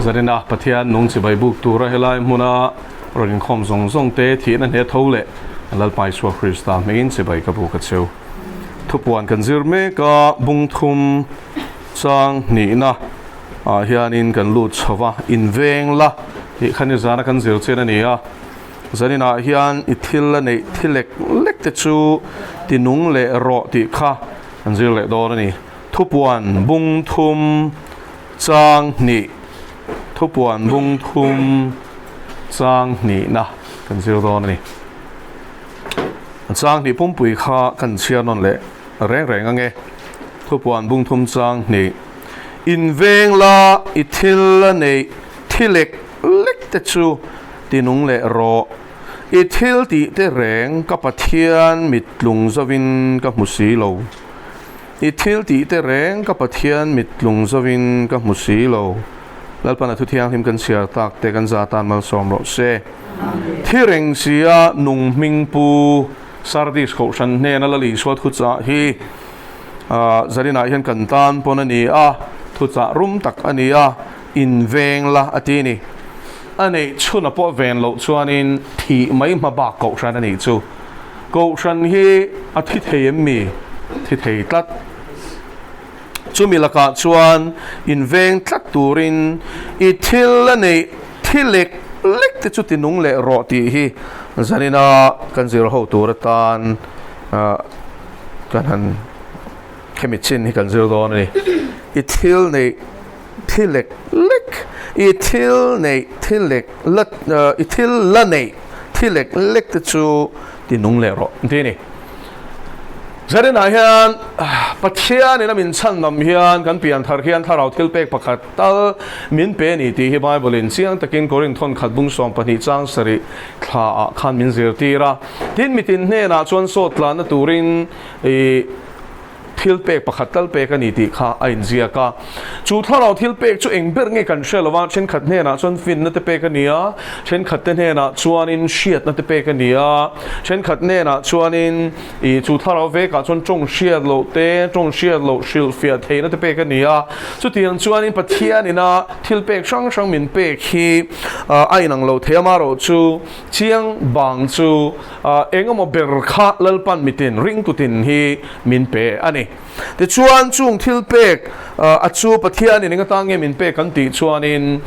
Zarina Pathian nung chibai buk tura helai hmuna rawn inkhawm zawng zawng te thihna hne tho leh Lalpa Isua Krista hmingin chibai ka buk a cheu. Thupuan kan zir mek a, bung thum chang hnihna ah hianin kan lut chho va, inveng la tih kha nizana kan zir chian a ni a. Zaninah hian i thil a neih thi lek lek te chu ti nung leh rawh tih kha kan zir leh dawn a ni. Thupuan bung thum chang hnih Thupuan bung thum chang hnihna kan zir dawn a ni. Chang hnih pumpui kha kan chhiar nawn leh reng reng ange. Thupuan bung thum chang hnih Inveng la i thil a neih thi lek lek te chu ti nung leh rawh. I thil tih te reng ka Pathian mit tlung zovin ka hmu si lo. I thil tih te reng ka Pathian mit tlung zovin ka hmu si lo. Lalpan a thu thianghlim kan chhiar tak te kan za tan malsawm rawh se. Thi reng sia nung hming pu Sardis kohhran hnena Lal Isua thuchah hi Zarinah hian kan tan pawn a ni a, thuchah rum tak a ni a, inveng la a ti a ni. A neih chhun a pawh ven loh chuanin thih mai hma bak kohhran a nih chu. Kohhran hi a thi thei em mi? Thi thei tlat. Chumi lakah chuan inveng tlat turin i thil a neih thi lek lek te chu ti nung leh rawh tih hi zanina kan zir ho tur atan kan han khemi chin hi kan zir dawn a ni. I thil neih thi lek lek, i thil neih thi lek la, i thil la neih thi lek lek te chu ti nung leh rawh an ti a ni. Zarinah hian Pathianin a min chhan lam hian kan pian thar hian thlarau thil pek pakhat tal min pe a ni tih hi Bible in chiang takin Korinthon khat bung 12 chang sarih thla ah khan min zirtir a. Tin mitin hnenah chuan sawt tlanna turin i Thil pek pakhat tal pek a ni tih kha a inziak a. Chu thlarau thil pek chu eng ber nge kan hre lo va, thenkhat hnenah chuan finna te pek a ni a, thenkhat te hnenah chuanin hriatna te pek a ni a, thenkhat hnenah chuanin ih chu thlarau vekah chuan tawng hriat loh te, tawng hriat loh hrilhfiah theihna te pek a ni a. Chutiang chuanin Pathianina thil pek hrang hrang min pek hi a inang lo thei amaherawh chu chiang bang chu Eng emaw ber kha Lalpan mitin ringtutin hi min pe a ni. Tichuan, chung thil pek a chu Pathianin eng atan nge min pek kan tih chuanin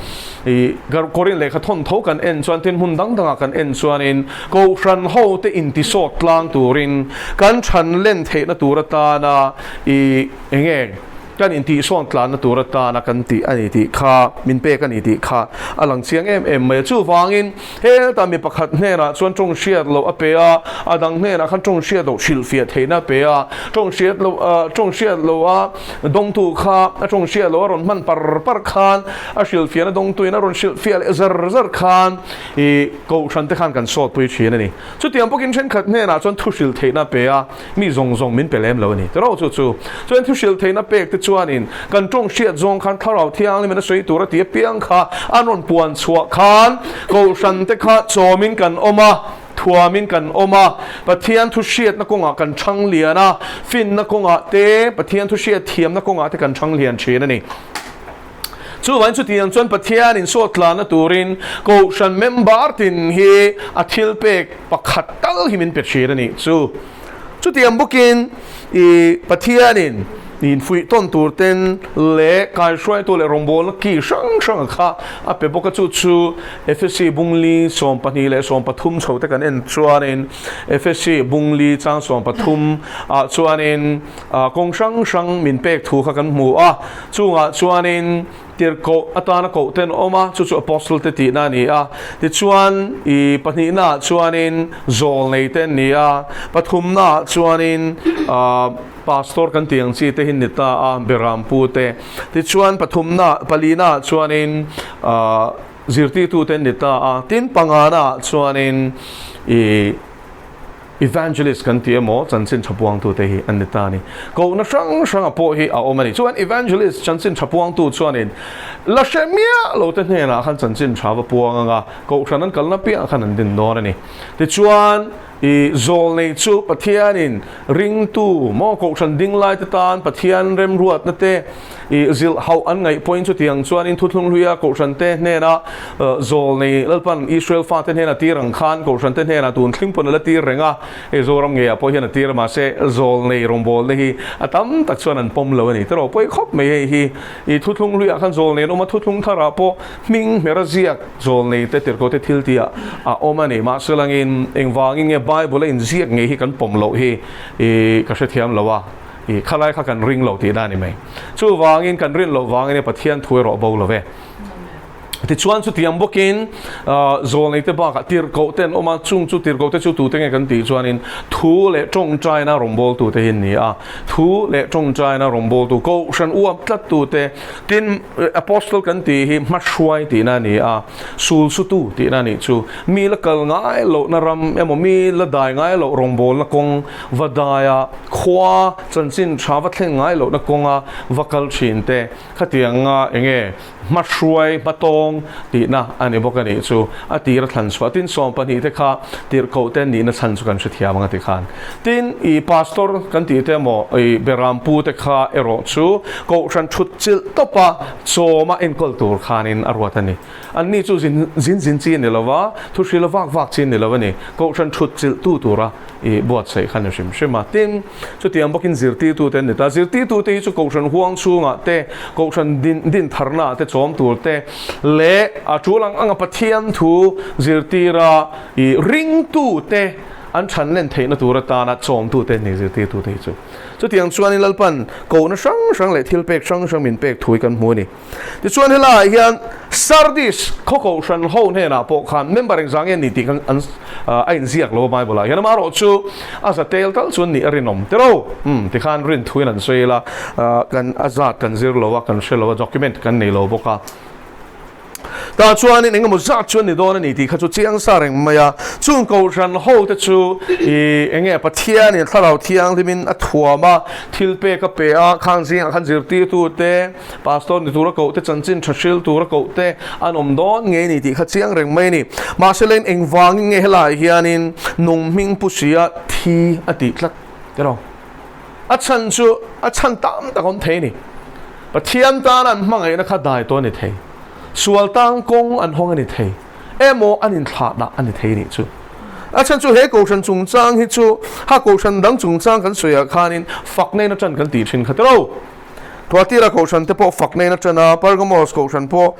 i Korin lehkha thawn tho kan en chuan tin hmun dang dangah kan en chuanin Kohhran hote intisawt tlang turin kan than len theihna tur atana i eng nge Kan intihsawn tlanna tur atana kan tih a ni tih kha, min pek a ni tih kha a lang chiang em em mai a. Chuvangin, helta mi pakhat hnenah chuan tawng hriat loh a pe a, a dang hnenah khan tawng hriat loh hrilhfiah theihna a pe a, tawng hriat loh tawng hriat loh a dawngtu kha a tawng hriat loh a rawn hman par par khan a hrilhfiahna dawngtuin a rawn hrilhfiah leh zar zar khan ih kohhran te khan kan sawtpui thin a ni. Chutiang bawkin thenkhat hnenah chuan thu hrilh theihna a pe a. Mi zawng zawng min pe lem lo a ni. Tiraw chu chu. Chuan thu hrilh theihna pek te chuanin kan tawng hriat zawng khan Thlarau Thianghlim in a sawi tur a ti apiang kha an rawn puan chhuah khan Kohhran te kha chawmin kan awm a, thuamin kan awm a, Pathian thu hriatna kawngah kan thang lian a, finna kawngah te, Pathian thu hriat thiamna kawngah te kan thang lian thin a ni. Chuvangin chutiang chuan Pathian insawt tlanna turin Kohhran member tin hi a thil pek pakhat tal hi min pe thin a nih chu. Chutiang bawkin i Pathianin infuih tawn tur ten leh kaihruaitu leh rawngbawlna ki hrang hrang kha a pe bawk a, chu chu Efesi bungli 12 leh 13 chho te kan en chuanin Efesi bungli chang 13 ah chuanin kawng hrang hrang min pek thu kha kan hmu a. Chungah chuanin tirhkoh atana koh te an awm a, chu chu Apostle te tihna a ni a. Tichuan, i pahnihnaah chuanin zawl nei te an ni a, pathumnaah chuanin Pastor kan tih ang chi te hi an ni ta a, Berampu te. Tichuan, pathumna, palinaah chuanin zirtirtu te an ni ta a, tin panganaah chuanin i. Evangelist kan ti emaw chanchin tha puangtute hi an ni ta a ni. Kohna hrang hranga pawh hi a awm a ni. Chuan Evangelist chanchin tha puangtu chuanin la hre miah lo te hnenah khan chanchin tha va puang anga kohhran an kalna piah khan an din dawn a ni. Tichuan i zawlnei chu Pathianin ringtu maw kohhran ding lai te tan Pathian remruatna te i zilh hauh an ngaih pawhin chutiang chuanin thuthlung hluia kohhran te hnena zawlnei Lalpan Israel fate hnena tir ang khan kohhran te hnena tun thleng pawn a la tir reng a, hei Zoram ngeiah pawh hian a tir a mahse zawlnei rawngbawlna hi a tam tak chuan an pawm lo a ni tiraw pawi khawp mai hei hi i thuthlung hluiah khan zawlnei an awm a thuthlung tharah pawh hming hmera ziak zawlnei te tirhkoh te thil tih ah a awm a ni mahse langin engvangin nge Bible a inziak ngei hi kan pawm loh hi i ka hrethiam lo a. I khalai kha kan ring lo tihna a ni mai. Chuvangin kan rin loh vangin e Pathian thu erawh bo lo ve. Tichuan chutiang bawkin zawlneite bakah tirhkoh te an awm a, chung chu tirhkoh te chu tute nge kan tih chuanin thu leh tawngtaina rawngbawltute hi an ni a. Thu leh tawngtaina rawngbawltu, kohhran uap tlattute, tin Apostle kan tih hi hmahruai tihna a ni a, sulsutu tihna a nih chu. Mi la kal ngai lohna ram emaw mi la dai ngai loh rawngbawlna kawng va daia khua chanchin tha va thleng ngai lohna kawnga va kal thin te khatianga enge hmahruai hmatawng tihna a ni bawk a nih chu a tir a thlan chhuah tin 12 te kha tirhkoh te nihna chhan chu kan hrethiam ang a ti khan tin i pastor kan tih te emaw i berampu te kha erawh chu kohhran thut chilh tawpa chawma enkawl tur khanin a ruat a ni. Anni chu zin zin zin chi a ni lo va, thu hrila vak vak chi a ni lo a ni. Kohhran thut chilhtu tura i buatsaih kha ni hrim hrim a. Tin, chutiang bawkin zirtirtute an ni ta. Zirtirtute hi chu kohhran huang chhungah te, kohhran din din tharnaah te chawm tur te leh a tul ang anga Pathian thu zirtira i ringtute an thanlen theihna tur atana chawmtute an ni zirtirtute hi chu. Chutiang chuanin Lalpan kohna hrang hrang leh thilpek hrang hrang min pek thu hi kan hmu a ni. Tichuan helaiah hian Sardis khaw kohhran ho hnenah pawh khan member engzah nge ni tih khan an a inziak lo a Bible ah hian amaherawh chu a za tel tal chuan nih a rinawm tiro umm tikhan rin thuin an sawi ila kan a zat kan zir lo a kan hre lo a document kan nei lo bawk a. Tah chuanin engemaw zat chu an ni dawn a ni tih kha chu chiang sa reng mai a. Chung kohhran ho te chu ih enge Pathianin Thlarau Thianghlimin a thuam a, thil pek a pe a, khang zingah khan zirtirtu te, Pastor ni tura koh te, chanchin tha hril tura koh te an awm dawn ngei a ni tih kha chiang reng mai a ni. Mahse leng engvangin nge helaiah hianin nung hming pu sia thi a tih tlat tiraw? A chhan chu a chhan tam tak awm thei a ni. Pathian tana an hmangaihna kha dai tawh a ni thei. Sual tang kawng an hawng a ni thei. Emaw an inthlah dah a ni thei nih chu. A chhan chu he kohhran chungchang hi chu ha kohhran dang chungchang kan sawiah khanin fakna in atang kan tih thin kha tiraw? Tuatira kohhran te pawh fak nen a ṭan a, Pergamos kohhran pawh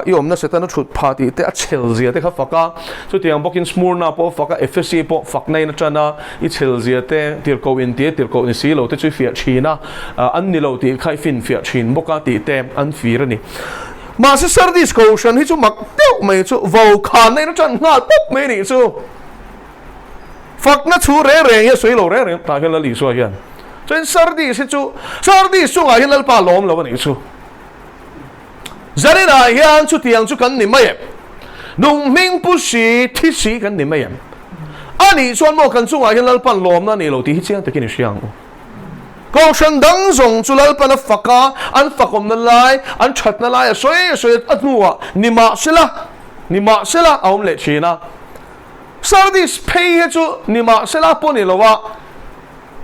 i awmna Setana ṭhut phah tih te a chhel zia te kha fak a, chutiang bawkin Smurna pawh a fak a, Ephesi pawh fak nen a ṭan a, i chhel zia te, tirhkoh in tia tirhkoh ni si lo te chu i fiah ṭhin a, an ni lo tih kha i finfiah ṭhin bawk a tih te an fir a ni. Mahse Sardis kohhran hi chu mak deuh mai chu vokhan nen a ṭan nghal pawp mai nih chu. Fakna chhu reng reng hi a sawi lo reng reng tah hian Lal Isua hian chuan Sardis hi chu Sardis chungah hian Lalpa lawm lo a nih chu. Zarinah hian chutiang chu kan ni mai em? Nung hming pu si thi si kan ni mai em? A nih chuan maw kan chungah hian Lalpan lawmna a nih lo tih hi chiang takin i hria ang u. Kohhran dang zawng chu Lalpan a fak a, an fakawmna lai, an thatna lai a sawi a sawi a hnuah nimahsela, nimahsela a awm leh thin a. Sardis phei hi chu nimahsela pawh ni lo a,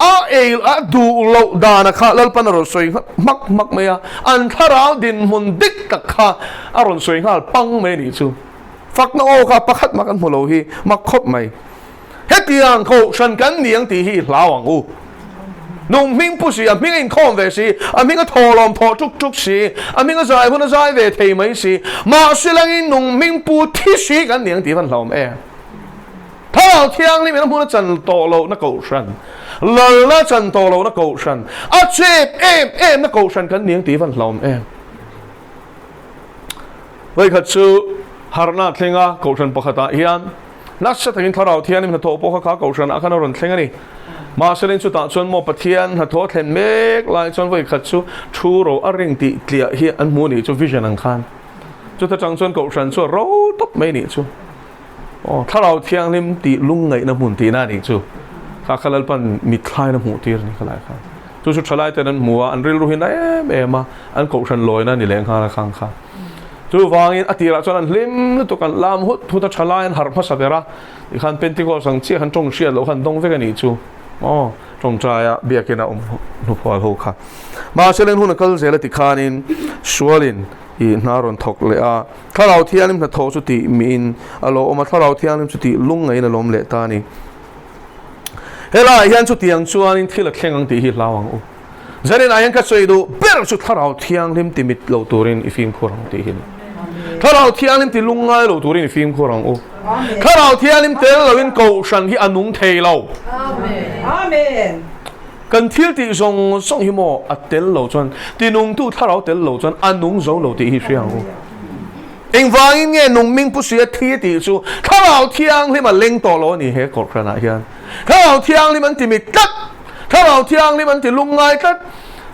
a ei a duh loh dana kha Lalpan a rawn sawi hmak hmak mai a, an thlarau dinhmun dik tak kha a rawn sawi nghal pang mai a nih chu. Fakna aw kha pakhat mah kan hmu lo hi mak khawp mai. Hetiang kohhran kan ni ang tih hi i hlau ang u. Nung hming pu si, a hming a inkhawm ve si, a hming a thawhlawm thawh tuk tuk si, a hming a zai hun a zai ve thei mai si, mahse langin nung hming pu thi si kan ni ang tih van hlauhawm em? Thlarau Thianghlim in a hmun a chan tawh lohna kohhran, lalna a chan tawh lohna kohhran, a chep em em na kohhran kan ni ang tih van hlauhawm em? Vawikhat chu harhna a thleng a, kohhran pakhatah hian nasa takin Thlarau Thianghlim hnathawh pawh kha kha kohhranah khan a rawn thleng a ni. Mahse leng chutah chuan maw Pathian hnathawh a thlen mek lai chuan vawikhat chu thu ro a ring tih tliah hi an hmu a nih chu vision ang khan. Chuta tang chuan kohhran chu a ro tawp mai a nih chu. Aw Thlarau Thianghlim tih lungngaihna hmun tihna a nih chu. Kha kha Lalpan mitthlain a hmuh tir a ni kha lai khan. Chu chu thalai ten an hmu a, an rilru hi na em em a, an kohhran lawina a ni leh nghal a khang kha. Chuvangin a tirah chuan an hlim lutuk, an lam hut hut a, thalai an harh hmasa ber a, tikhan Pentecost ang chiah khan tawng hriat loh khan dawng vek a nih chu. Aw, tawngtaia biakina awm hnufual ho kha. Mahse leng hun a kal zel a tikhanin sualin i hna rawn thawk leh a, Thlarau Thianghlim hnathawh chu tih miin a lo awm a, Thlarau Thianghlim chu tih lungngaiin a lawm leh ta a ni. Helaiah hian chutiang chuanin thil a thleng ang tih hi hlau ang u. Zaninah hian ka sawi duh ber chu Thlarau Thianghlim ti mit lo turin i fimkhur ang tih hi a ni. Thlarau Thianghlim ti lungngai lo turin i fimkhur ang u. Thlarau Thianghlim tel loin Kohhran hi a nung thei lo. Kan thil tih zawng zawng hi maw a tel lo chuan tinungtu Thlarau tel lo chuan a nung zo lo tih hi hria ang u. Engvangin nge nungming pu sia thi tih chu Thlarau Thianghlim a leng tawh lo a ni he Kohhranah hian. Thlarau Thianghlim an ti mit tlat, Thlarau Thianghlim an ti lungngai tlat.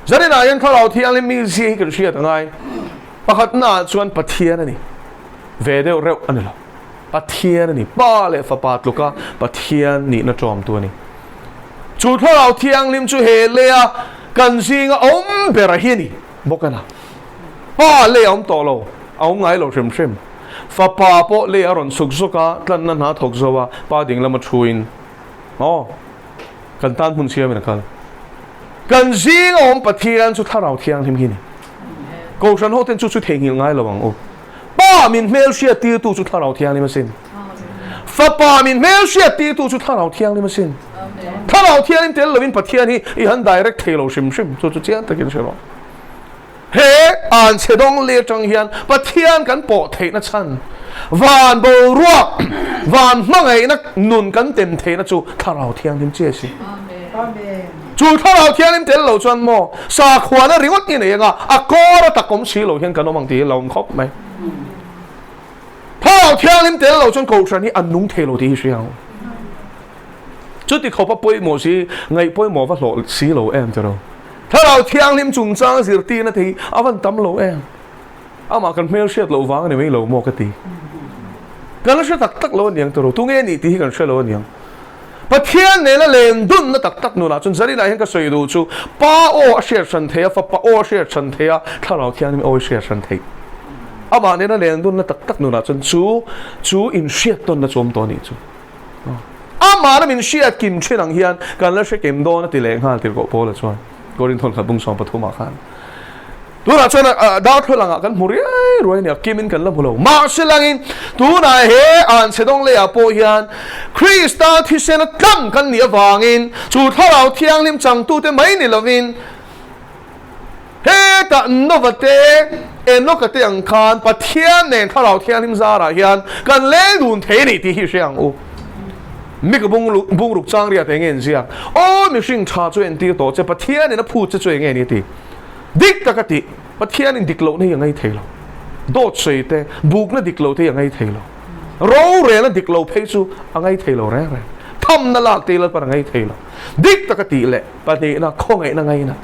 Zaninah hian Thlarau Thianghlim mizia hi kan hriat a ngai. Pakhatnaah chuan Pathian a ni. Ve deuh reuh a ni lo. Pathian a ni. Pa leh Fapa tluka Pathian nihna tawmtu a ni. Chu Thlarau Thianghlim chu he leia kan zinga awm bera hi a ni bawk a na. Pa lei a awm tawh lo, a awm ngai lo hrim hrim. Fapa pawh lei a rawn chhuk zuk a, tlanna hna thawk zo a, pa ding lama thuin, Aw, kan tan hmun siamin a kal. Kan zing a awm Pathian chu Thlarau Thianghlim hi a ni. Kohhran ho ten chu chu theihnghilh ngai lo ang u. Pa min hmelhriat tirtu chu Thlarau Thianghlim a sin. Fapa min hmelhriat tirtu chu Thlarau Thianghlim a sin. Thlarau Thianghlim tel lovin Pathian hi i han direct thei lo hrim hrim, chu chu chiang takin hre rawh. He an chhe dawng leh atang hian Pathian kan pawh theihna chhan, van boruak, van hmangaihna nun kan tem theihna chu Thlarau Thianghlim chiah a si. Chu Thlarau Thianghlim tel lo chuan maw sakhuana ringawt i nei anga a kawr a tak awm si lo hian kan awm ang tih hi a lo awm khawp mai. Thlarau Thianghlim tel lo chuan Kohhran hi a nung thei lo tih hi hria ang. Chuti khawpa pawimawh si, ngaih pawimawh va hlawh si lo em tiraw? Thlarau Thianghlim chungchang zirtirna te hi a van tam lo em? Amah kan hmel hriat loh vang a ni mai lo maw ka ti. Kan la hre tak tak lo aniang tiraw? Tunge nih tih hi kan hre lo aniang. Pathian nena len dunna tak tak nunah chuan Zarina hian ka sawi duh chu Pa aw a hriat hran thei a, Fapa aw a hriat hran thei a, Thlarau Thianghlim aw i hriat hran theih. Amah nena len dunna tak tak nunah chuan chu chu inhriat tawnna chu awm tawh a nih chu. Amah lam in hriat kim thin ang hian kan la hre kim dawn a ti leh nghal tirhkoh Paula chuan Korinth khat bung 13 ah khan. Tunah chuan darthlalang ah kan hmu riai ruai a ni a, kim in kan la hmu lo. Mahse langin tunah he an chhe dawng leiah pawh hian Krista thisen a tlang kan nih avangin chu Thlarau Thianghlim changtute mai ni lovin Hetah Nova te, Enoka te ang khan Pathian nen Thlarau Thianghlim zarah hian kan leng dun thei a ni tih hi hre ang u. Mika bungruk chang riat eng nge an ziak? Aw mihring tha chu entir tawh che, Pathianin a phut che chu eng nge ni a ti? Dik tak a tih, Pathianin dik lohna hi a ngai thei lo. Dawt sawi te, bukna dik lo te hi a ngai thei lo. Rorelna dik lo phei chu a ngai thei lo reng reng. Thamna lak te hi Lalpan a ngai thei lo. Dik tak a tih leh pahnihna khawngaihna ngaina.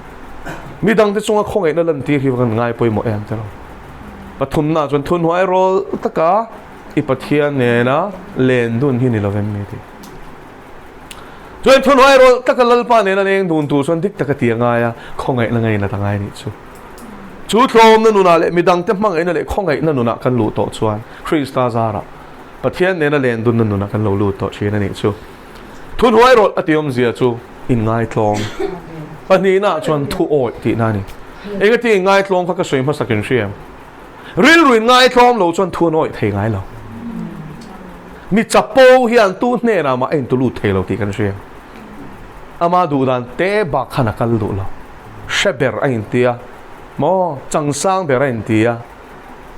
Mi dangte chunga khawngaihna lantir hi kan ngai pawimawh em te lo. Pathumna chuan thunhnuai rawl taka i Pathian nena len dun hi ni lovem mi ti. Chuan thunhnuai rawl taka Lalpa nena leng dun tur chuan dik taka ti a ngai a, khawngaihna ngaina ta ngai nih chu. Chu tlawmna nunah leh mi dangte hmangaihna leh khawngaihna nunah kan luh tawh chuan Krista zarah Pathian nena len dunna nunah kan lo lut tawh thin a nih chu. Thuhnuai rawlh a ti awmzia chu inngaitlawm. Pahnihna chuan thu awih tihna a ni. Engati inngaitlawm kha ka sawi hmasak in hria em? Rilru inngaitlawm lo chuan thu an awih thei ngai lo. Mi chapo hian tu hnenah mah a intu lut thei lo tih kan hria. Ama duh dan te bak khan a kal duh lo. Hre ber a inti a, maw changsang ber a inti a,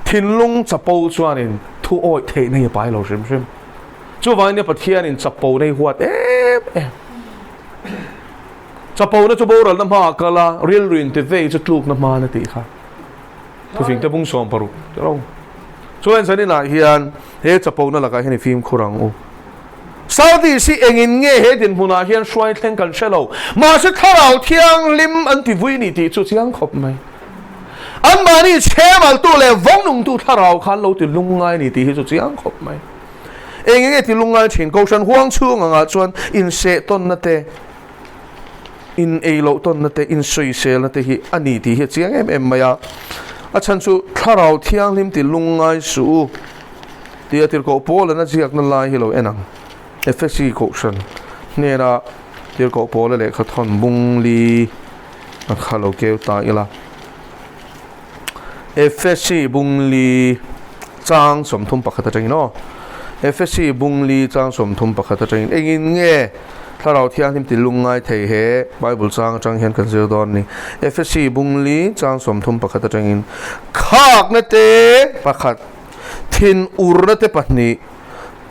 thinlung chapo chuanin thu awih theihna hi a pai lo hrim hrim. Chuvangin Pathianin chapo nei huat em em. Chapona chu boralna hmaah kal a, rilru in ti vei chu tlukna hman a tih kha. Thufing te bung 60 te ro. Chuan zaninah hian he chapona lakah hian i fimkhur ang u. Sardis hi engin nge he dinhmunah hian hruai thleng kan hre lo. Mahse Thlarau Thianghlim an ti vui ni tih chu chiang khawp mai. Anmahni chhemaltu leh vawngnungtu Thlarau khan lo ti lungngai ni tih hi chu chiang khawp mai. Eng enge ti lungngai thin? Kohhran huang chhung angah chuan inseh tawnna te, in ei loh tawnna te, insawiselna te hi a ni tih hi a chiang em em mai a. A chhan chu Thlarau Thianghlim ti lungngai suh u tih a tirhkoh Paula'n a ziakna lai hi lo en ang. Efesi Kohhran hnena tirhkoh Paula lehkha thawn bung li a kha lo keu ta ila. Efesi bung li chang 31 atangin aw. Efesi bung li chang 31 atangin engin nge Thlarau Thianghlim ti lungngai thei he Bible chang atang hian kan zir dawn ni. Efesi bung li chang 31 atangin khakna te pakhat, thin urna te pahnih,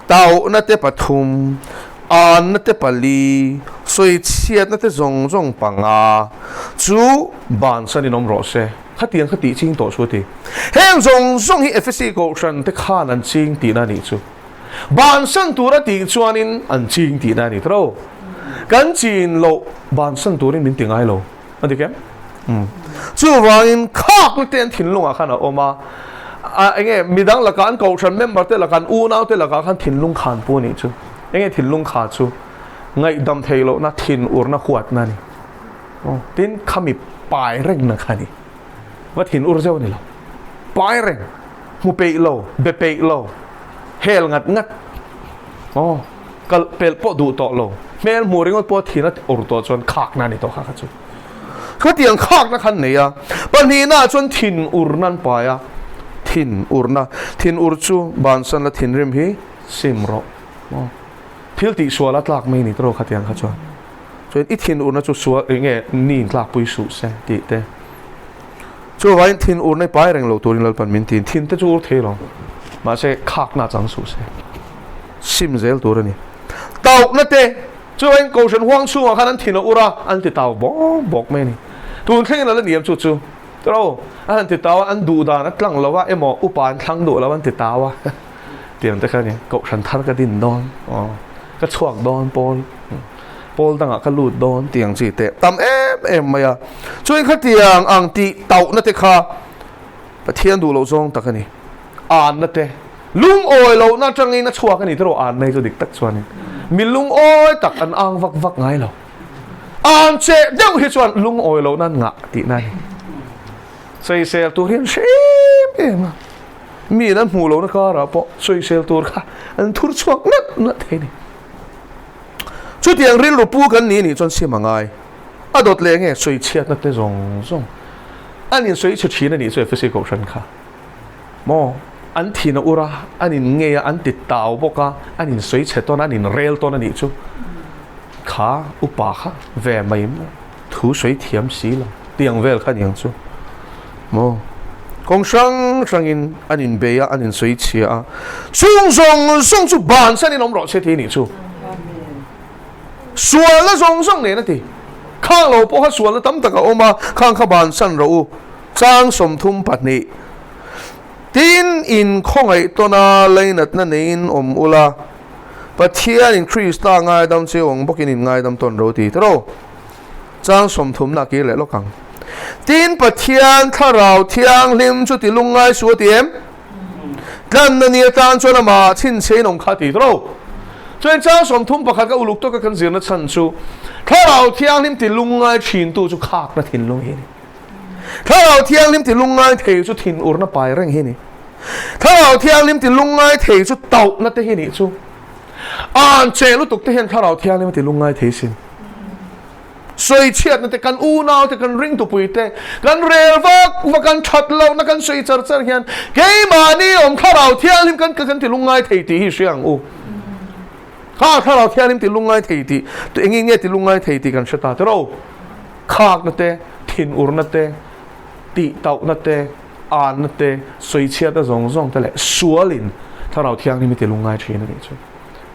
Tauhna te pathum, anna te pali, sawichhiatna te zawng zawng panga chu bansan in awm rawh se. Khatiang kha tih ching tawh chu a ti. Heng zawng zawng hi Efesi Kohhran te khan an ching tihna a nih chu. Bansan tura tih chuanin an ching tihna a ni tawh. Kan chin loh bansan turin min ti ngai lo. A dik em? Chuvangin khakna te an thinlungah khan a awm a, a enge midang lakah an kohhran member te lakah an unau te lakah khan thinlung khan pu a nih chu. Enge thinlung kha chu ngaihdam theih lohna thin urna huatna a ni. Tin khami pai rengna kha a ni. Va thin ur zeuh a ni lo. Pai reng, hmu peih lo, be peih lo, hel ngat ngat. Aw, kal pelh pawh duh tawh lo. Hmel hmuh ringawt pawh thin a ur tawh chuan khakna a ni tawh kha kha chu. Khatiang khakna khan nei a, pahnihna ah chuan thin urna an pai a, thin urna, thin ur chu bansan la thinrim hi sim rawh. Aw, thil tihsual a tlak mai ni tawh khatiang kha chuan. Chuan i thin urna chu sual eng nge ni in tlakpui suh se tih te. Chuvangin thin urna i pai reng lo turin Lalpan min ti. Thin te chu ur thei lo. Mahse khakna chang suh se. Sim zel tur a ni. Tauhna te, chuvangin Kohhran huang chhungah khan an thin a ur a, an ti tau bawk bawk mai a ni. Tun thlengin a la niam chu chu. Tawh, an han ti tau a, an duh dan a tlang lo a, emaw upa an thlang duh lo an ti tau a. Tiang te kha a ni. Kohhran thar ka din dawn, aw, ka chhuak dawn pawl. Pawl dangah ka lut dawn tih ang chi teh tam em em mai a. Chuan khatiang ang tih tauhna te kha Pathian duh loh zawng tak a ni. Anna te lungawi lohna atangin a chhuak a ni tiraw anna hi chu dik tak chuanin mi lungawi tak an ang vak vak ngai lo. An cheh deuh hi chuan lungawi lohna an ngah tihna a ni. Sawisel tur hi an hre em em a. Mi an hmuh lohna karah pawh sawisel tur kha an thur chhuak nalh nalh thei a ni. Chutiang rilru pu kan ni nih chuan sim a ngai. A dawt leh nge sawichhiatna te zawng zawng an insawi chhe thin a nih chu Efesi Kohhran kha maw an thin a ur a, an in ngei a, an ti tau bawk a, an insawi chhe tawn a, an inrel tawn a nih chu kha upa kha ve mai maw thu sawi thiam si lo tiang vel kha niang chu maw kawng hrang hrangin an inbei a, an insawi chhia a, chung zawng zawng chu bansan in awm rawh se tih a nih chu. Sualna zawng zawng nen a ti. Khang lo pawh kha sualna tam tak a awm a, khang kha bansan rawh u. Chang 32. Tin, in khawngaih tawn a, lainatna neiin awm ula, Pathianin Krista ngaidam che awng bawkin in ngaidam tawn ro ti tawh. Chang sawmthumna a kir leh lawk ang. Tin, Pathian Thlarau Thianghlim chu ti lungngai suh a ti em? Tlanna ni atan chuan amah chhinchhe in awm kha ti tawh. Chuan chang 31 ka uluk tawka kan zirna chhan chu Thlarau Thianghlim ti lungngai thintu chu khakna thinlung hi a ni. Thlarau Thianghlim ti lungngai thei chu thinurna pai reng hi a ni. Thlarau Thianghlim ti lungngai thei chu tauhna te hi a nih chu. An che lutuk te hian Thlarau Thianghlim a ti lungngai thei sin. Sawichhiatna te, kan unau te, kan ringtupui te, kan rel vak vak, kan that lohna kan sawi char char hian keimahni awm Thlarau Thianghlim kan kan ti lungngai thei tih hi hria ang u. Kha Thlarau Thianghlim ti lungngai thei tih, engin nge ti lungngai thei tih kan hre ta tiraw? Khakna te, thinurna te, tihtauhna te, anna te, sawichhiatna zawng zawng te leh sualin Thlarau Thianghlim i ti lungngai thin a nih chu.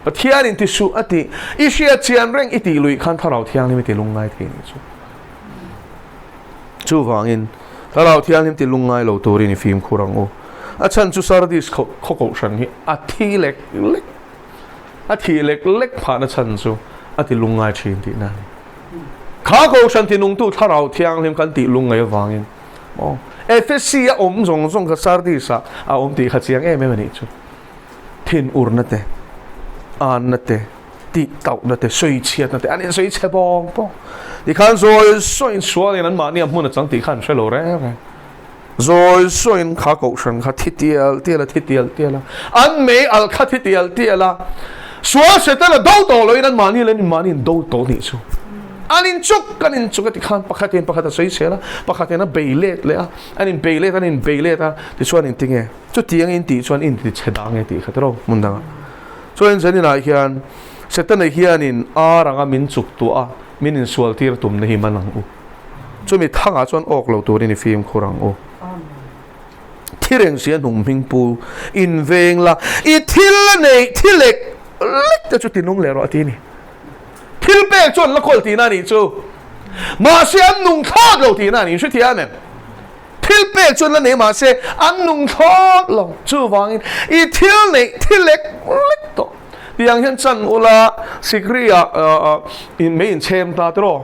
Pathianin ti suh a tih, i hriat chian reng i tih luih khan Thlarau Thianghlim i ti lungngai thei a nih chu. Chuvangin, Thlarau Thianghlim ti lungngai lo turin i fimkhur ang u. A chhan chu Sardis khaw kohhran hi a thi lek lek, a thih lek lek phahna chhan chu a ti lungngai thin tihna a ni. Kha kohhran tinungtu Thlarau Thianghlim kan tih lungngai avangin maw Efesi a awm zawng zawng kha Sardis ah a awm tih kha chiang em em a nih chu. Thinurna te, anna te, tih tauhna te, sawi chhiatna te an insawi chhe bawng bawng. Tikhan zawi zawiin sualin anmahni a hmun a chang tih kha an hre lo reng reng. Zawi zawiin kha kohhran kha thi tial tial a, thi tial tial a, an mei alh kha thi tial tial a, sual Setana do tawh loin anmahni leh anmahni in do tawh nih chu. An inchuk an inchuk a tikhan pakhatin pakhat a sawi chhel a, pakhatin a bei let leh a, an inbei let an inbei let a, tichuan engtinge chutiang in tih chuan in ti chhe dang e tih kha tiraw hmun dangah. Chuan zaninah hian Setana hianin ar anga min chuk tuah a, min insual tir tumna hi man ang u. Chumi thangah chuan awk lo turin i fimkhur ang u. Thi reng sia hnung hming pu in veng la, i thil a neih thi lek lek te chu ti nung leh rawh a ti a ni. Thil pek chuan la kawl tihna a nih chu. Mahse an nung thlawt lo tihna a ni. Hrethiam em? Thil pek chuan la nei mahse an nung thlawt lo. Chuvangin i thil neih thi lek lek tawh. Tiang hian chan ula sikri ah in mei in chhem ta tiraw.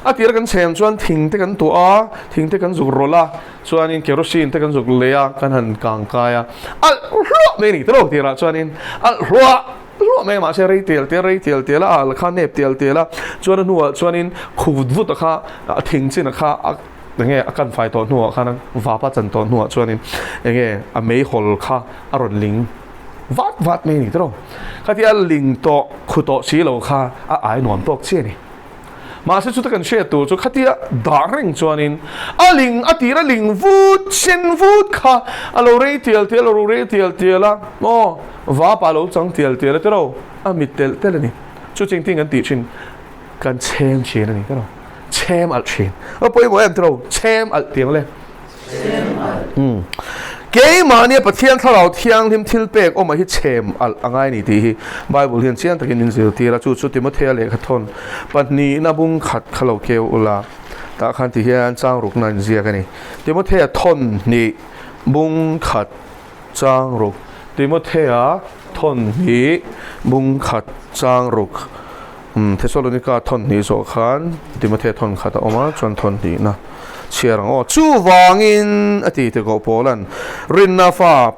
A tira kan chhem chuan thing te kan tuah a, thing te kan zuk rawlh a, chuanin kerosene te kan zuk lei a, kan han kang kai a. Alh hluah mai a ni tiraw tirah chuanin alh hluah hluah mai a mahse rei tial tial rei tial tial a, a alh kha nep tial tial a, chuan a hnuah chuanin khut vut a kha a thing chin a kha a enge a kan fai tawh hnuah khan vapa chan tawh hnuah chuanin enge a meihawl kha a rawn ling vat vat mai a ni tiraw. Khatia ling tawh khu tawh si lo kha a ai nuam tawk chiah a ni. Mahse chuta kan hriat tur chu khatia dah reng chuanin a ling a tir a ling vut sen vut kha a lo rei tial tial a lo rei tial tial a aw vapa lo chang tial tial a tiraw a mit telh telh a ni. Chu ching ting kan tih thin kan chhem thin a ni tiraw chhem alh thin a pawimawh em tiraw chhem alh tiang le. Keimahnia Pathian Thlarau Thianghlim thilpek awmah hi chhem alh a ngai a ni tih hi Bible hian chiang takin min zirtir a, chu chu Timothea lehkhathawn pahnihna bung khat kha lo keu ula tah khan ti hian chang rukna in ziak a ni. Timothea thawn hnih bung khat chang ruk Timothea thawn hnih bung khat chang ruk Thesalonika thawn hnih zawh khan Timothea thawn khat a awm a, chuan thawn hnihna chhiar ang aw. Chuvangin a ti ti koh Paula'n rinna fa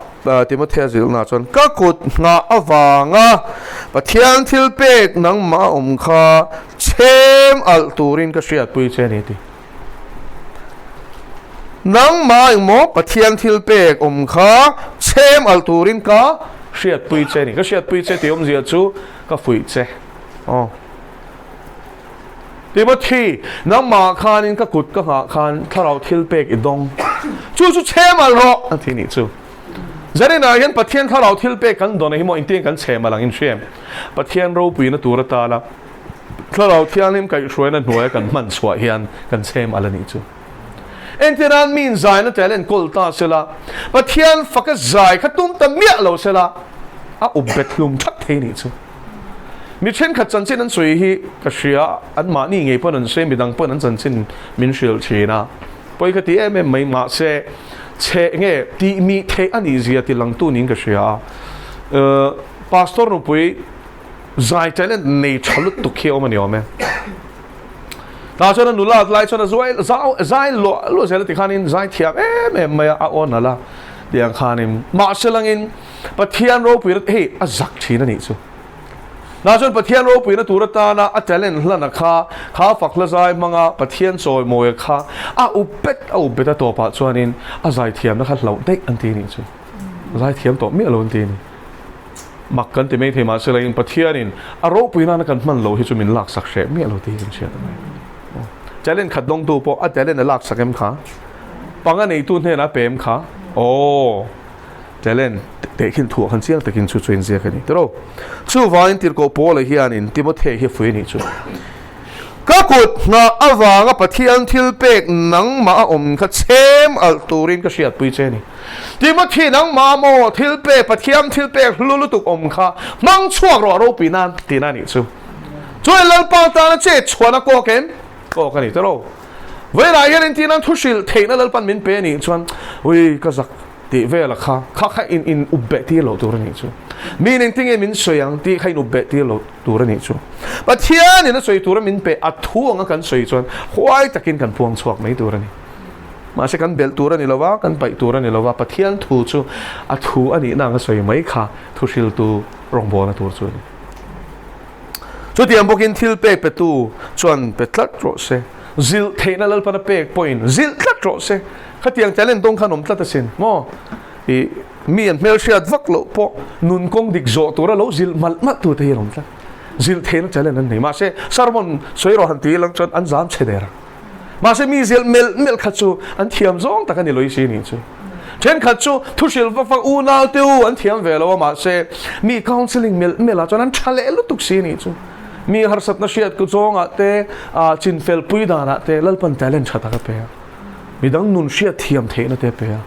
Timothea zilhna chuan ka kut nghah avanga Pathian thil pek nangmah a awm kha chhem alh turin ka hriatpui che a ni a ti. Nangmah engmaw Pathian thil pek awm kha chhem alh turin ka hriatpui che a ni. Ka hriatpui che tih awmzia chu ka fuih che. Aw. Timothy, nangmah khanin ka kut ka nghah khan thlarau thil pek i dawng. Chu chu chhem alh rawh a ti nih chu. Zaninah hian Pathian thlarau thil pek kan dawn a hi maw engtin kan chhem alh ang in hria em? Pathian ropuina tur atana Thlarau Thianghlim kaihhruaina hnuaia kan hman chhuah hian kan chhem alh a nih chu. Entirnan mi inzaina talent kawl ta sela, Pathian faka zai kha tum ta miah lo sela, a up bet hlum thak thei nih chu. Mi thenkhat chanchin an sawi hi ka hria, anmahni ngei pawn an sawi, midang pawn an chanchin min hrilh thin a, pawi ka ti em em mai, mahse chhe nge tih mih theih a nih zia ti langtu niin ka hria a. Pastor nupui Zai talent nei tha lutuk hi a awm a ni awm e. Tah chuan a nula lai chuan a zuai zau zai luah luah zel a ti khanin zai thiam em em mai a, a aw nalh a tih ang khanin mahse langin Pathian ropui hei a zak thin a nih chu. Tah chuan Pathian ropuina tur atana a talent hlana kha kha fak hla zai hmanga Pathian chawimawia kha a up bet a up bet a tawpah chuanin a zai thiamna kha hlauh daih an ti a nih chu. Zai thiam tawh miah lo an ti a ni. Mak kan ti mai thei mahse laiin Pathianin a ropui nana kan hman lo hi chu min laksak hreh miah lo tih hi kan hriat a ngai. Talent khat dawngtu pawh a talent a laksak em kha? Panga neitu hnenah a pe em kha? Aw, talent tehkhin thuah khan chiang takin chu chu inziak a ni tiraw. Chuvangin Tirhkoh Paula hianin Timothea hi a fuih a nih chu. Ka kut nghah avanga Pathian thil pek nangmah a awm kha chhem alh turin ka hriatpui che a ni. Timothy nangmah maw thil pek Pathian thil pek hlu lutuk awm kha hmang chhuak rawh ropui nan tihna a nih chu. Chuan Lalpa tana che chhuan a kawk em? Kawk a ni tiraw. Vawilah hian engtin an thu hrilh theihna Lalpan min pe a nih chuan ui ka zak tih vela kha kha kha in in up beh tir loh tur a nih chu. Miin engtin nge min sawi ang tih kha in up beh tir loh tur a nih chu. Pathianin a sawi tura min pe a thu anga kan sawi chuan huai takin kan puang chhuak mai tur a ni. Mahse kan belh tur a ni lova, kan paih tur a ni lova, Pathian thu chu a thu a nihna anga sawi mai kha thuhriltu rawngbawlna tur chu a ni. Chutiang bawkin thil pek petu chuan pe tlat rawh se. Zilh theihna Lalpan a pek pawhin zilh tlat rawh se. Khatiang talent dawng khan awm tlat asin maw? I mi an hmelhriat vak loh pawh nun kawng dik zawh tura lo zilh malh malh tu te hi an awm tlat. Zilh theihna talent an nei. Mahse sermon sawi rawh han ti ilang chuan an zam chhe der ang. Mahse mi zilh melh melh kha chu an thiam zawng tak a ni Loisi nih chu. Thenkhat chu thu hrilh vak vak unau te u an thiam ve lo a mahse mi counselling melh melh ah chuan an tha leh lutuk si nih chu. Mi harsatna hriat ku zawngah te ah chinfel pui danah te Lalpan talent tha tak a pe a. Midang nun hriat thiam theihna te a pe a.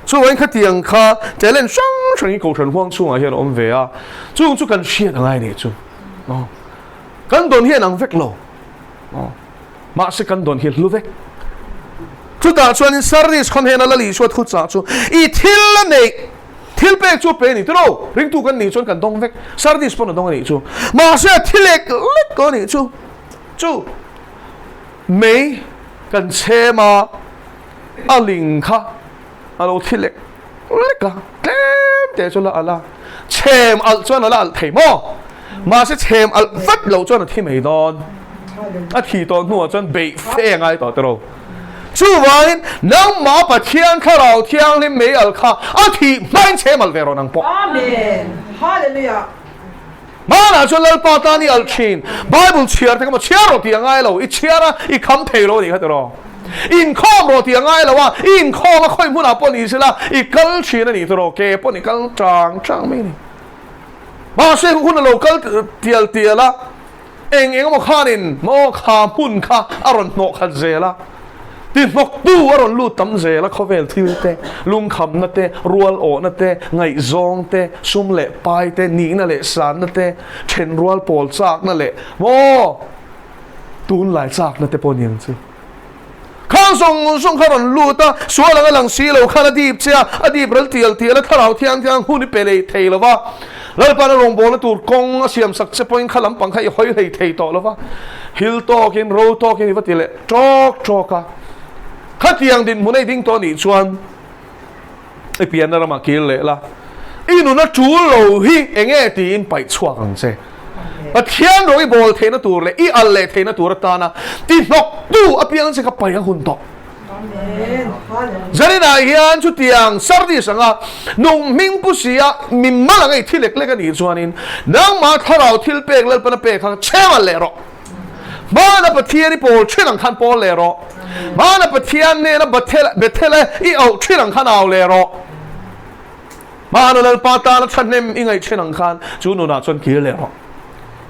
Chuvangin khatiang kha talent hrang hrang hi Kohhran huang chhungah hian a awm ve a. Chung chu kan hriat a ngai nih chu. Kan dawn hi a inang vek lo. Mahse kan dawn hi hlu vek. Chutah chuanin Sardis khaw hnena Lal Isua thu chah chu i thil la neih, thil pek chu a pe a ni tiraw? Ringtu kan nih chuan kan dawng vek. Sardis pawn a dawng a nih chu. Mahse a thi lek lek tawh a nih chu. Chu mei kan chhem a, a ling kha a lo thi lek lek a, tlem te chu la alh a, chhem alh chuan a la alh thei maw? Mahse chhem alh vat loh chuan a thi mai dawn. A thi tawh hnuah chuan beih fe a ngai tawh tiraw. Chuvangin nangmah Pathian Thlarau Thianghlim mei alh kha a thih hmain chhem alh ve rawh nang pawh. Amen. Hallelujah. Hmanah chuan Lalpa tan i alh thin. Bible chhiar te kha maw chhiar rawh tih a ngai lo. I chhiar a, i kham thei lo a nih kha tiraw. Inkhawm rawh tih a ngai lo a, i inkhawm a khawi hmunah pawh ni sela i kal thin a nih tiraw. Ke pawh i kal tang tang mai a ni. Mahse hun a lo kal tial tial a, eng eng emaw khanin maw kha hmun kha a rawn hnawh khat zel a, ti hnawktu a rawn lut tam zel a, khawvel thil te, lungkhamna te, rual awhna te, ngaihzawng te, sum leh pai te, nihna leh sanna te, then rual pawl chakna leh maw tunlai chakna te pawh ni ang chu. Khang zawng zawng kha rawn lut a, sual anga lang si lo khan a dip che a, a dip ral tial tial a, thlarau thiang thiang hun i pe lei thei lo va. Lalpa'n a rawngbawlna tur kawng a siam sak che pawhin kha lampang kha i hawi hlei thei tawh lo va. Hil tawkin, ro tawkin i va ti leh tawk tawk a. Khatiang dinhmun a i ding tawh anih chuan i pianna ramah kir leh la, i nun a tul lo hi enge tiin paih chhuak ang che. Pathian ro i bawl theihna tur leh i al leh theihna tur atana ti hnawktu apiang che kha paih a hun tawh. Zaninah hian chutiang Sardis anga nung hming pu si a mi mal anga i thi lek lek a nih chuanin nangmah thlarau thil pek Lalpana pek kha chhem al leh rawh. Hmana Pathian i pawl thin ang khan pawl leh rawh. Hmana Pathian hnena Bethel i auh thin ang khan au leh rawh. Hmana Lalpa tana thahnem i ngaih thin ang khan chu nunah chuan kir leh rawh.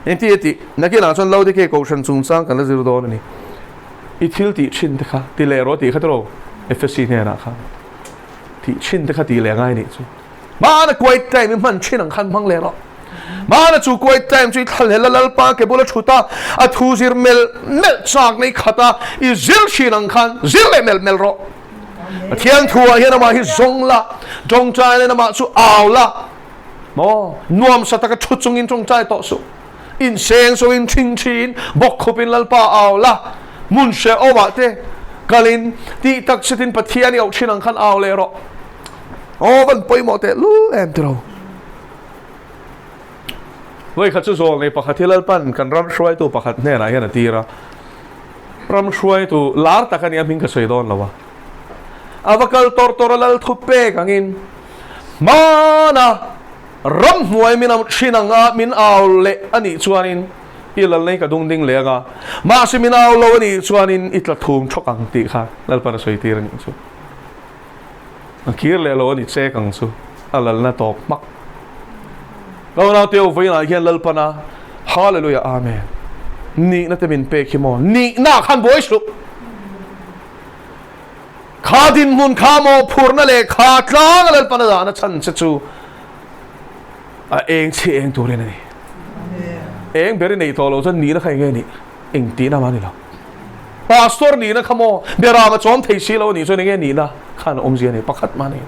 Engti a tih? Nakinah chuan Laodikea Kohhran chungchang kan la zir dawn a ni. I thil tih thin te kha ti leh rawh tih kha tiraw Efesi hnenah khan tih thin te kha tih leh ngai nih chu. Hmana quiet time i hman thin ang khan hmang leh rawh. Hmana chu quiet time chu i thlalhel a Lalpa ke bula thut a, a thu zir melh melh chak na i khat a, i zir thin ang khan zir leh melh melh rawh. Pathian thuah hian amah hi zawng la, tawngtai nen amah chu au la. Maw? Nuamsa taka thu chungin tawngtai tawh suh. Inseng soin thing thin, bawk khupin Lalpa au la, hmun hrehawmah te kalin tih tak setin Pathian i auh thin ang khan au leh rawh. Aw van pawimawh teh lul em tiro. Vawi khat chu zawl nei pakhat hi Lalpan kan ram hruaitu pakhat hnenah hian a tir a. Ram hruaitu lar tak a nia hming ka sawi dawn lo a. A va kal tawr tawr a lal thu pek angin hmana ramhnuai min am thin anga min au leh a nih chuanin i lal nei ka dung ding leh anga mahse min au lo a nih chuanin i tla thum thawk ang tih kha Lalpan a sawi tir a nih chu. A kir leh lo a ni chek ang chu a lalna tawp hmak. Ka unau teu vawiinah hian Lalpana Hallelujah Amen nihna te min pek hi maw nihna khan buai suh. Kha dinhmun kha maw phurna leh kha tlang a Lalpana dahna chhan che chu a eng chhi eng turin a ni. Eng ber i neih tawh loh chuan nihna kha eng nge nih? Eng tihna mah a ni lo. Pastor nihna kha maw Beram a chawm thei si lo a nih chuan enge nihna khan a awmzia a ni pakhat mah a ni.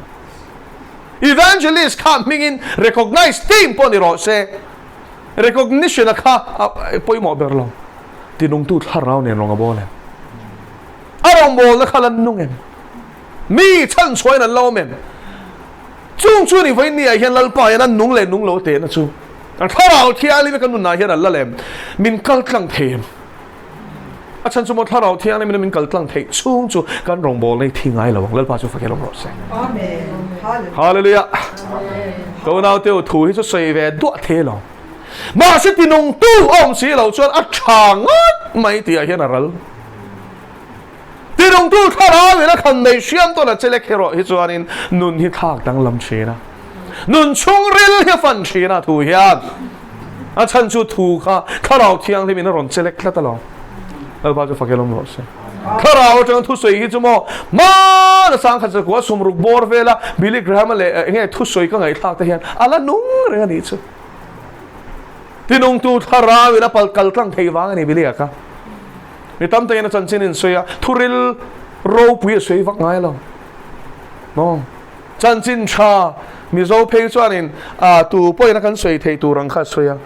Evangelist kha hmingin recognize team pawh ni rawh se, recognition a kha a pawimawh ber lo. Tinungtu thlarau nen rawng a bawl em? A rawngbawlna kha lan nung em? Mi chhanchhuahin an la awm em? Chung chu ni vawiin ni ah hian Lalpa hian an nung leh nung lo tehna chu. Kan thlarau thianghlim hi kan nunah hian a la lem. Min kal tlang thei em? A chhan chu maw thlarau thianghlim in min kal tlang theih chhung chu kan rawngbawlna hi thi ngai lo ang. Lalpa chu fak hian awm rawh se. Amen. Hallelujah. Ka unaute u thu hi chu sawi ve duah thei lo. Mahse tinungtu a awm si lo chuan a tha ngawt mai tih ah hian a ral. Tinungtu thlarau in a khan nei hriam tawn a che lek erawh hi chuanin nun hi thlak danglam thin a, nun chhungril hi a fan thin a thu hian a chhan chu thu kha Thlarau Thianghlim in a rawn che lek tlat alawm. Lalpa chu fak elawm rawh se. Thlarau atanga thusawi hi chu maw hmana sangkhat zakua sumruk bawr vela Billy Graham-a leh enge thusawi ka ngaihthlak te hian a la nung reng a nih chu. Tinungtu Thlarau in a pal kal tlang thei vang a ni Billy-a kha. Mi tam takin a chanchin in sawi a, thuril ropui a sawi vak ngai lo. Maw? Chanchin tha Mizo phei chuanin a tu pawhin a kan sawi thei tur ang kha a sawi a.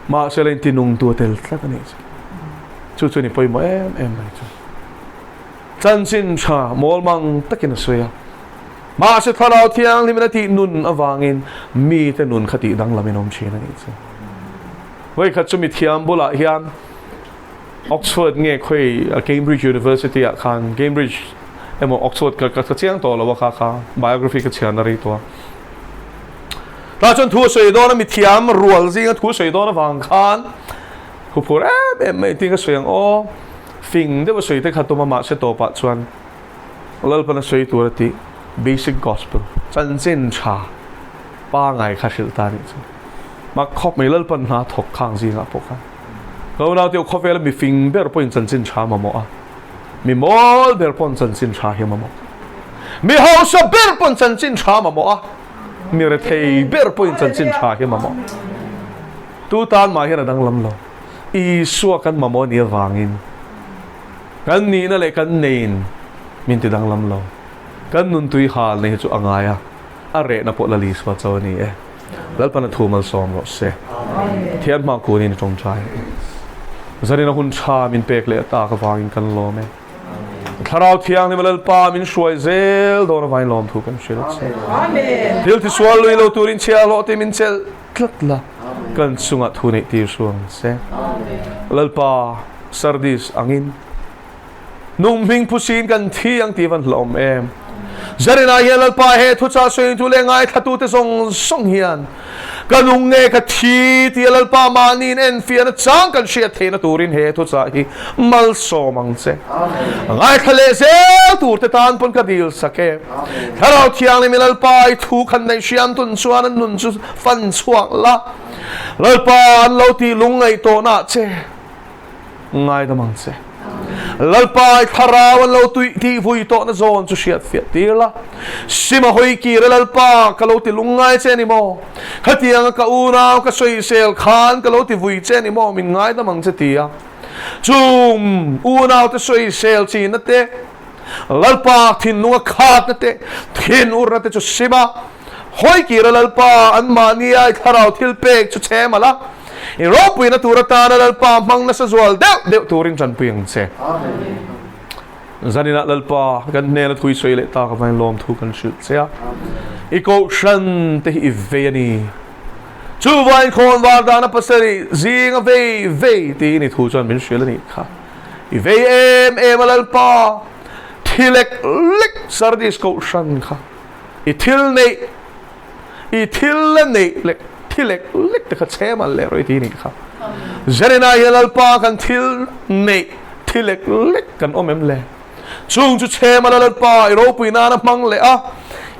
Mahse la inti nung tu a tel tlat a nih chu. Chu chu ni pawimawh em em mai chu. Chanchin tha mawlmang takin a sawi a. Mahse Thlarau Thianghlimin a tih nun avangin mite nun kha tih danglamin awm thin a nih chu. Vawikhat chu mithiam bulah hian Oxford nge khawi Cambridge University ah khan Cambridge emaw Oxford ka ka chiang tawh lo a kha kha biography ka chhiar na rei tawh a. Tah chuan thu a sawi dawn a mithiam rual zinga thu a sawi dawn avang khan huphur em em mai tin ka sawi ang aw fing deuh a sawi te kha tum a mahse tawpah chuan Lalpan a sawi tur a tih basic gospel chanchin tha pangai kha hrilh ta nih chu. Mak khawp mai Lalpan hna thawk khang zingah pawh khan ka unaute u khawvela mi fing ber pawhin chanchin tha mamawh a, mi mawl ber pawn chanchin tha hi mamawh, mi hausa ber pawn chanchin tha mamawh a, mi rethei ber pawhin chanchin tha hi mamawh. Tu tan mah hian a danglam lo. Isua kan mamawh nih avangin kan nihna leh kan neiin min ti danglam lo. Kan nuntui hal nei hi chu a ngai a, a rehna pawh Lal Isua cho a ni e. Lalpan a thu malsawm rawh se. Pathian hma kunin i tawngtai ang u. Zanin a hun tha min pek leh tak avangin kan lawm e. Thlarau Thianghlim a Lalpa min hruai zel dawn avangin lawm thu kan hrilh che. Thil tisual lui lo turin chhiahhlawh te min chelh tlat la, kan chungah thu neih tir su ang che. Lalpa Sardis angin Nung hming phusin kan thi ang tih van hlauhawm em. Zarinah hian Lalpa he thuchah sawitu leh ngaithlatute zawng zawng hian ka nung nge ka thi tia Lalpa mahniin enfiahna chang kan hriat theihna turin he thuchah hi malsawm ang che. Ngaithla leh zel turte tan pawn ka dil sak e. Thlarau Thianghlim i Lalpa i thu khan neih hriam tun chuan an nun chu fan chhuak la. Lalpa an lo tih lungngaih tawhna che. Ngaidam ang che. Lalpa i thlarau an lo tui tih vui tawhna zawn chu hriat fiah tir la. Sima hawi kir e Lalpa, ka lo ti lungngai che ni maw? Khatianga ka unau ka sawisel khan ka lo ti vui che ni maw? Min ngaidam ang che ti a. Chung unau te sawisel china te, Lalpa thinlunga khatna te, thin urna te chu sima hawi kir e Lalpa, anmahnia i thlarau thil pek chu chhem ala. I ropuina tur atana Lalpa hmang nasa zual deuh deuh turin tanpui ang che. Zaninah Lalpa kan hnena thui sawi leh tak avangin lawmthu kan hrilh che a. I kohhran te hi i vei a ni. Chuvain khawnvar dana pasarih zinga vei vei tiin i thu chuan min hrilh a nih kha. I vei em em a Lalpa, thi lek lek Sardis kohhran kha i thil neih I thil la neih lek thi lek lek te kha chhem al leh rawh i ti nih kha. Zarina hian Lalpa kan thil neih thi lek lek kan awm em le? Chung chu chhem ala Lalpa i ropui nana hmang leh a,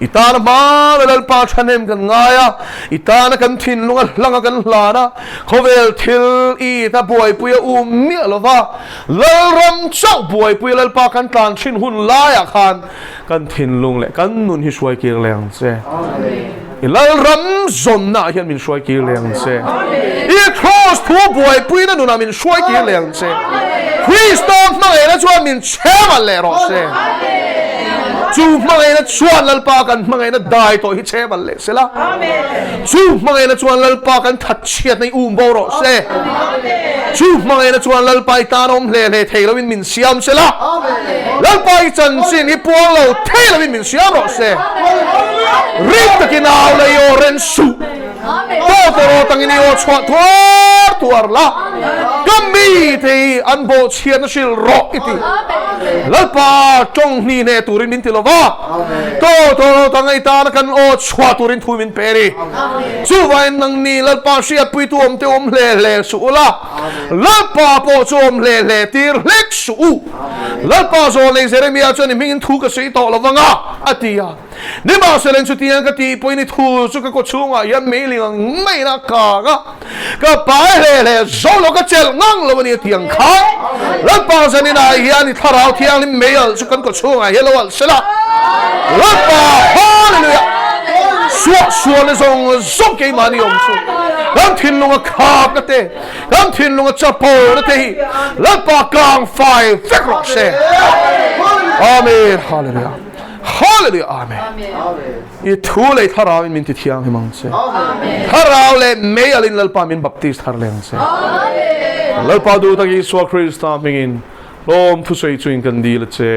i tana hmana Lalpa thahnem kan ngai a, i tana kan thinlung a hlang a kan hlan a, khawvel thil i ta buaipui a um miah lova, Lalram chauh buaipui a Lalpa kan tlan thin hun laiah khan Kan thinlung leh kan nun hi hruai kir leh ang che. I Lalram zawnna ah hian min hruai kir leh ang che. I Kraws thu buaipuina nunah min hruai kir leh ang che. Krista hmangaihna chuan min chhem leh rawh se. Chu hmangaihna chuan Lalpa kan hmangaihna dai tawh hi chhem leh se la. Chu hmangaihna chuan Lalpa kan that chhiatna hi um bo rawh se. Chu hmangaihna chuan Lalpa i tan awm hle hle thei loin min siam se la. Lalpa i chanchin hi puang lo thei loin min siam rawh se. Ring takin au lei aw ren suh. Tawt rawh. tangin i aw chhuah tuar tuar la, ka mite hi an bawhchhiatna hrilh rawh i ti. Lalpa tawng hni hneh turin min ti lo va, tawtawrawt anga i tana kan aw chhuah turin thu min pe a ni. Chuvangin nangni Lalpa hriatpuitu awmte awm hle hle suh ula, Lalpa pawh chu awm hle hle tir hlek suh u. Lalpa zawlnei Jeremia chuan i hmingin thu ka sawi tawh lo vang a, a ti a. Nimahsela chutiang ka tih pawhin i thu chu ka kaw chhungah hian meiling ang maiin a kang a, ka pai hle hle zo lo, ka chelh ngang lo a ni a ti ang kha. Lalpa zaninah hian i thlarau thianghlim mei alh chu kan kaw chhungah hian lo alh sela. Lalpa Hallelujah! Suah sualna zawng zawng keimahni awm chu kan thinlunga khakna te, kan thinlunga chapona te hi Lalpa kang fai vek rawh se. Amen. Hallelujah. Hallelujah. Amen. I thu leh thlarau in min ti thianghlim ang che. Thlarau leh mei alin Lalpa min baptist thar leh ang che. Lalpa duh tak Isua Krista hmingin lawm thusawi chuin kan dil a che.